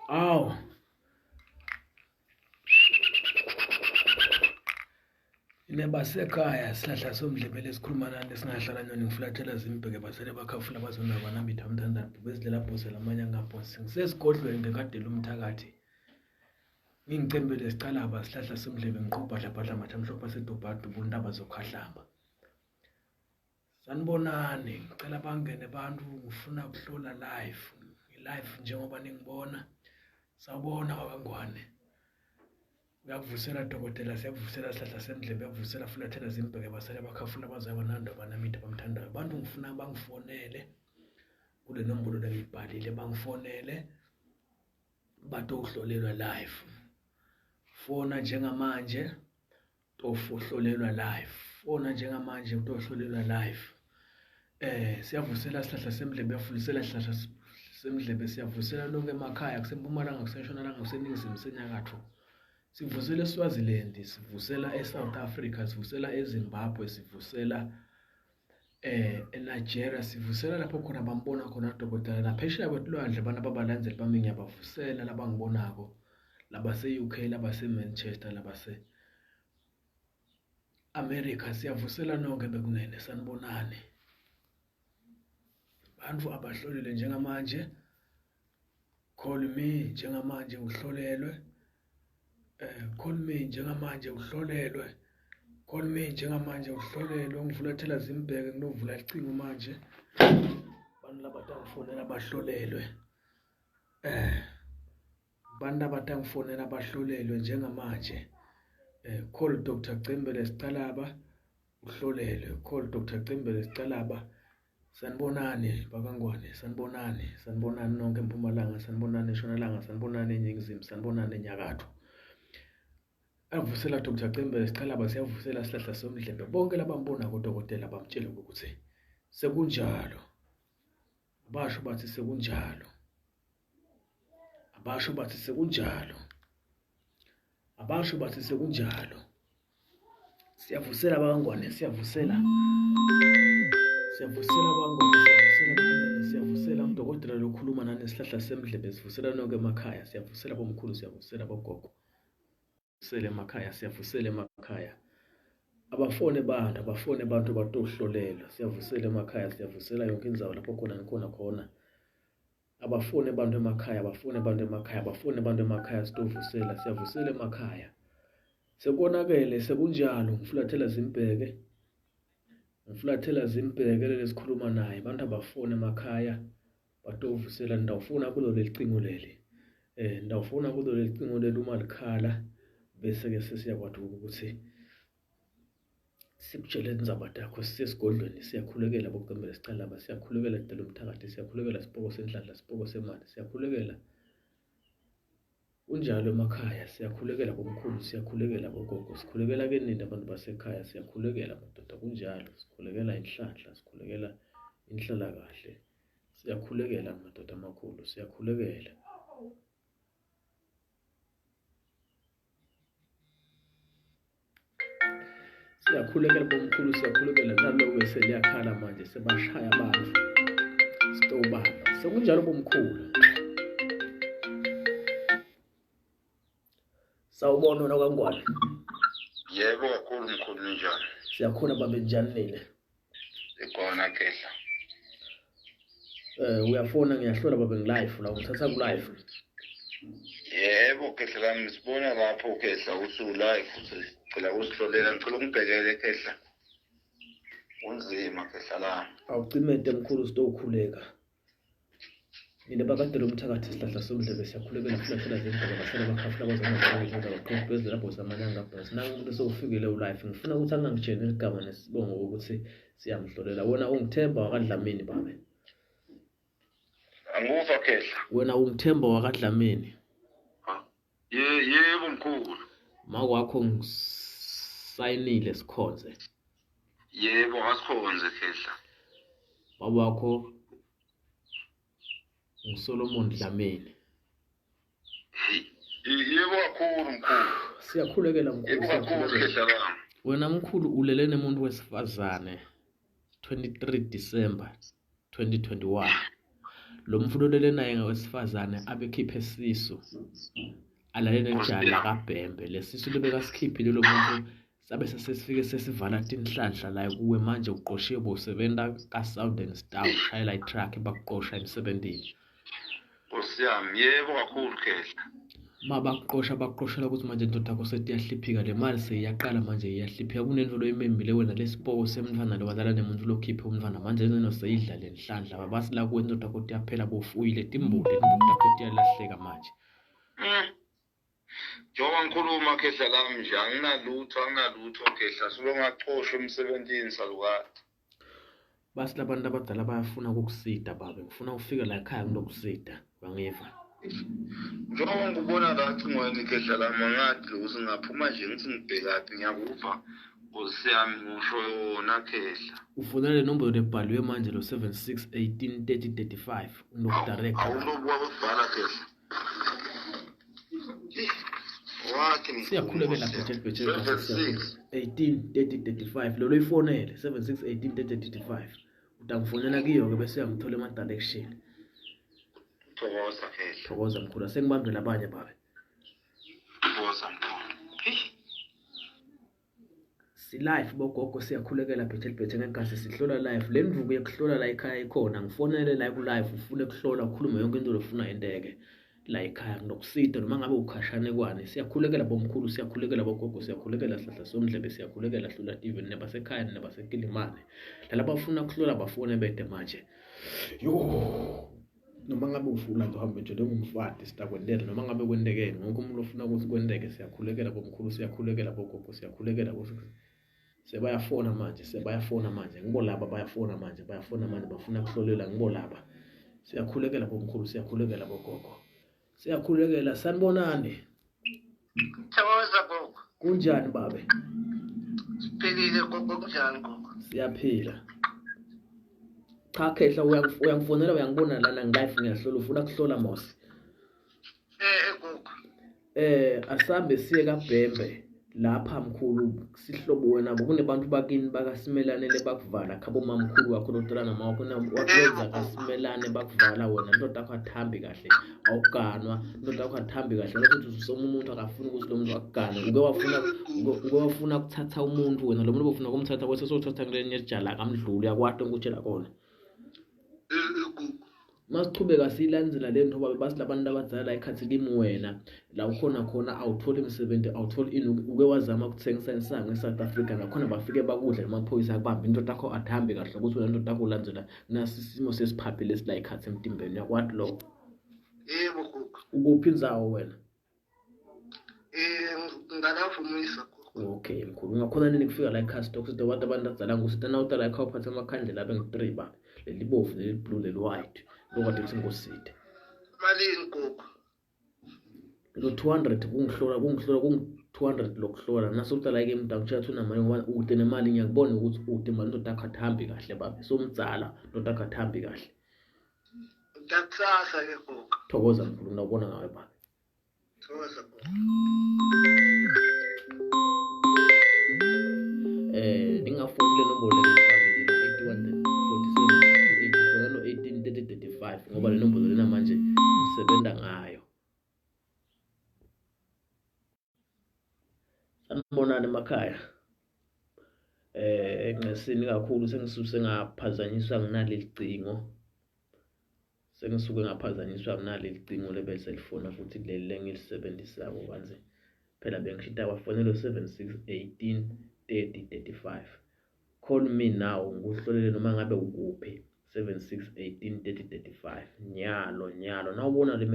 Awu. Nebasekhaya sihlahla somdlebele esikhuluma nani singahlala nyoni ngifulathela zimbheke basele bakhafula bazonaba nambitha umthandazo bhubezidlela bhosela amanye angabhosi ngisesigodlweni ngekadela umthakathi ngingicembele sicalaba sihlahla somdlebe ngiqhubhadla bhadla matha mhlophe asedubhadu buntaba zokhahlamba. Sanibonani, ngicela bangene abantu ngifuna ukuhlola live. Ngi-live njengoba ningibona. Sawubona wakwaNgwane. Uyakuvusela dokotela, siyakuvusela sihlahla semndlebe, uyakuvusela fulathela zimbheke basele bakhafula baze abanando abanamide abamthandayo. Abantu ngifuna bangifonele kule nombolo lengiyibhalile, bangifonele batohlolelwa live. Fona njengamanje tofohlolelwa live fona njengamanje utohlolelwa live eh siyavusela sihlahla semdlebe yafulisela sihlahla semdlebe siyavusela lonke emakhaya kusempumalanga kusentshonalanga kuseningizimu senyakatho sivusela eSwaziland sivusela eSouth Africa sivusela eZimbabwe sivusela eh eNigeria sivusela lapho khona bambona khona udokotela naphesheya kwetulwandle abantu ababalandzeli bami ngiyabavusela labangibonako labase-UK labase-Manchester labase America siyavusela nonke bekunene sanibonani bantu abahlolile njengamanje call me njengamanje uhlolelwe eh call me njengamanje uhlolelwe call me njengamanje uhlolelwe ngifulathela zimbheke nginovula icingo manje bantu labatangifonela bahlolelwe eh Bantu abatangifonela bahlolelwe njengamanje. Eh, call Dr. Cembele Sicalaba uhlolelwe. Call Dr. Cembele Sicalaba. Sanibonani bakaNgwane, sanibonani, sanibonani nonke eMpumalanga, sanibonani eNtshonalanga, sanibonani eNingizimu, sanibonani eNyakatho. Avusela Dr. Cembele Sicalaba siyavusela sihlahla somdlebe. Bonke labambona kodokotela bamtshele ukuthi sekunjalo. Abasho bathi sekunjalo. Abasho bathi sekunjalo. Abasho bathi sekunjalo. Siyavusela abangwane, siyavusela. Siyavusela abangwane, siyavusela abangwane, siyavusela udokotela lokhuluma nani sihlahla semdlebe, sivusela nonke emakhaya, siyavusela bomkhulu, siyavusela bogogo. Siyavusela emakhaya, siyavusela emakhaya. Abafone bantu, abafone bantu batohlolelwa. Siyavusela emakhaya, siyavusela yonke indzawo lapho khona nikhona khona. Abafone abantu emakhaya, abafone abantu emakhaya, abafone abantu emakhaya sitovusela, siyavusela emakhaya. Sekonakele, sekunjalo, ngifulathela zimbheke. Ngifulathela zimbheke lesikhuluma naye, abantu abafone emakhaya batovusela ndawufuna kulo leli cingo leli. Eh ndawufuna kulo leli cingo leli uma likhala bese ke sesiyakwazi ukuthi Sikutshele indzaba takho sisesigodlweni siyakhulekela bokucembela sicalaba siyakhulekela dela umthakathi siyakhulekela sipoko senhlanhla sipoko semali siyakhulekela kunjalo emakhaya siyakhulekela bomkhulu siyakhulekela bogogo sikhulekela kenini abantu basekhaya siyakhulekela madoda kunjalo sikhulekela inhlanhla sikhulekela inhlalakahle siyakhulekela madoda amakhulu siyakhulekela. Siyakhulekela bomkhulu siyakhulekela naloku seliyakhala manje sebashaya abantu sitobamba sekunjalo bomkhulu sawubona wena kwangwane yebo kakhulu mkhulu ninjani siyakhona babe njani nina ikhona khehla Eh uyafona ngiyahlola babe ngilive la ungithatha ku live. Yebo khehla lami sibona lapho khehla uthi u-live sicela usihlolela ngicela ungibhekele khehla. Kunzima khehla lami. Awucimete mkhulu sitokhuleka. Nina bakadela umthakathi sihlahla somdlebe siyakhulekela fulathela zindaba basele bakhafula bazongazenza baqhubha bezela bhosa amanyanga bhasi nangu umuntu sewufikile ulife ngifuna ukuthi angangitsheni igama nesibongo ukuthi siyamhlolela wena ungithemba wakadlamini babe Angikuva khehla. Wena ungithemba wakadlamini. Ye yebo mkhulu. Makwakho ngisayinile sikhonze. Yebo asikhonze khehla. Baba wakho nguSolomon Dlamini. Yebo kakhulu mkhulu. Siyakhulekela mkhulu. Yebo kakhulu khehla lami. Wena mkhulu ulele nemuntu wesifazane 23 December 2021. Lo mfulo olele naye ngowesifazane abekhiphe sisu alale nejala kaBhembe. Lesisu lebekasikhiphile lo muntu sabe sesifike sesivala tinhlanhla la kuwe manje uqoshiwe bowusebenza ka-Southern Star ushayela i-truck bakuqosha emsebenzini. Nkosi yami, yebo kakhulu Khehla. Mabakuqosha bakuqoshela ukuthi manje indoda yakho setiyahliphika le mali seyiyaqala manje iyahliphika kunento loyimembile wena lesipoko semntfwana lo wadlala nemuntu lokhiphe umntfwana manje lento seyidla le nhlanhla babasi la kuwe indoda yakho tiyaphela bofuyile timbuti timbuti takho tiyalahleka manje. Njengoba ngikhuluma Khehla lami nje anginalutho Khehla, suke ngaxoshwa emsebenzini salukade. Basi labantu abadala bayafuna ukukusida babe, ngifuna ufike la ekhaya ngilokusida, bangiva. Njengoba ngikubona la cingweni Khehla lami angathi lokuthi ngaphuma nje ngithi ngibhekaphi ngiyakuva Nkosi yami ngisho yona Khehla. Ufuna le nombolo lebhaliwe manje lo 76 18 30 35 unokudirector. Awulobuka ukubhala Khehla. Siyakhulekela Bhejele Bhejele 18 30 35 lolo ifonele 76 18 30 35 utangifonela kiyo ke bese uyangithola ema direction. Thokoza Khehla. Thokoza mkhulu, asengibambele abanye babe. Thokoza mkhulu. Si live bogogo siyakhulekela Bhejele Bhejele ngegazi sihlola live le ndvuku yekuhlola la ekhaya ikhona ngifonele la ku live ufune kuhlola ukhulume yonke into lofuna enteke la ekhaya nginokusida noma ngabe ukhashane kwani. Siyakhulekela bomkhulu, siyakhulekela bogogo, siyakhulekela sihlahla somdlebe, siyakhulekela hlula TV nebasekhaya nebasekilimane laba bafuna kuhlola bafone bede manje. Yo, noma ngabe ufuna uhambe nje ngumfati sitakwendela noma ngabe kwentekeni wonke umuntu ofuna ukuthi kwenteke siyakhulekela bomkhulu, siyakhulekela bogogo, siyakhulekela. Sebayafona manje, sebayafona manje, ngibo laba bayafona manje, bayafona manje bafuna kuhlolela ngibo laba. Siyakhulekela bomkhulu, siyakhulekela bogogo, siyakhulekela. Sanibonani. Thokoza gogo. Kunjani babe? Siphilile gogo, kunjani gogo? Siyaphila. Cha Khehla uyangifonela uyangibona lana ngilive ngiyahlola ufuna kuhlola mos. Gogo. Asambe siye kaBhembe lapha mkhulu sihlobo wena kunebantu bakini bakasimelane lebakuvala khabo mamkhulu wakho lotolana mawakho wakwenza kasimelane bakuvala wena indoda yakho athambi kahle awuganwa indoda yakho athambi kahle lokho uthi usoma umuntu akafuni ukuthi lo muntu akugane uke wafuna ukuthatha umuntu wena lo muntu ofuna ukumthatha kwese sothatha kulenye ejala kamdluli uyakwati ngikutshela kona. Masichubeka siyilandzela le nto babe basi labantu abadala ikhathi kimi wena la ukhona khona awutholi umsebenzi awutholi ini uke wazama ukuthengisa insangu eSouth Africa nakhona bafike bakudla namaphoyisa akubambe indoda yakho athambe kahle ukuthi wena indoda yakho ulandzela nasi isimo sesiphaphile esila ikhathi emtimbeni uyakwati lokho. Yebo gogo. Ukuphi indzawo wena? Ngalavumisa gogo. Okay mkhulu, ungakhona nini kufika la ekhaya stock sithi abantu abadala ngusita na utala ekhaya uphathe amakhandlela abe ngu-3 babe leli bovu leli blue leli white lokade kuthi ngoside. Malini gogo? Lo 200 kungihlola kungu 200 lokuhlola nasutala ke umuntu angitshela ukuthi unamali ngoba ude nemali ngiyakubona ukuthi ude imali indoda yakho athambi kahle babe somdzala indoda yakho athambi kahle. Ngiyakusasa ke gogo. Thokoza mkhulu, ngiyabona ngawe babe. Thokoza gogo. Ningafoni le nombolo lengiyifakile lo 81 47 68 fona no 18 30 35 ngoba le nombolo lena manje ngisebenza ngayo. Sanibonani emakhaya. Engesini kakhulu sengisuse ngaphazanyiswa nginaleli cingo. Sengisuke ngaphazanyiswa nginaleli cingo lebese lifona futhi kuleli lengilisebenzisako kanje. Phela bengishita kwafonela 76 18 30 35. Call me now ngikuhlolele noma ngabe ukuphi 76 18 30 35. Nyalo nawubona le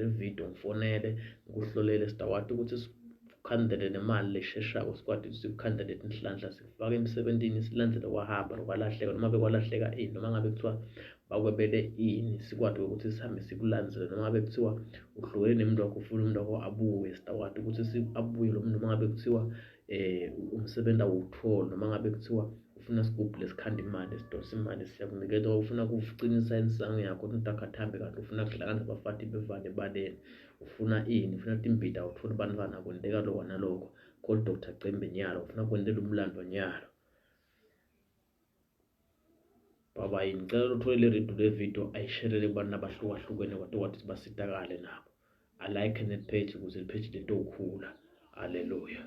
video ngifonele ngikuhlolele sitawati ukuthi sikukhandele nemali lesheshako sikwati sikukhandele tinhlanhla sikufake emsebentini silandzele kwahamba kwalahleka noma bekwalahleka ini noma ngabe kuthiwa bakwebele ini sikwati ukuthi sihambe sikulandzele noma ngabe kuthiwa uhlukene nemuntu wakho ufuna umuntu wakho abuye sitawati ukuthi abuye lo muntu noma ngabe kuthiwa umsebenzi awuwutholi noma ngabe kuthiwa ufuna sigubhu lesikhanda imali sidonsa imali siyakunikeza ufuna ukucinisa insangu yakho umuntu akathambe kahle ufuna kuhlangana abafati bevane ebaleni ufuna ini ufuna timbida awutholi bantwana kwenteka lokho nalokho call Dr. Cembe nyalo ufuna kwentela umlando nyalo. Bye-bye. Ngicela uthole le video le video ayisherele kubantu abahlukahlukene kwade kwathi basitakale nabo. Alike net page ukuze le page lento ukhula. Haleluya.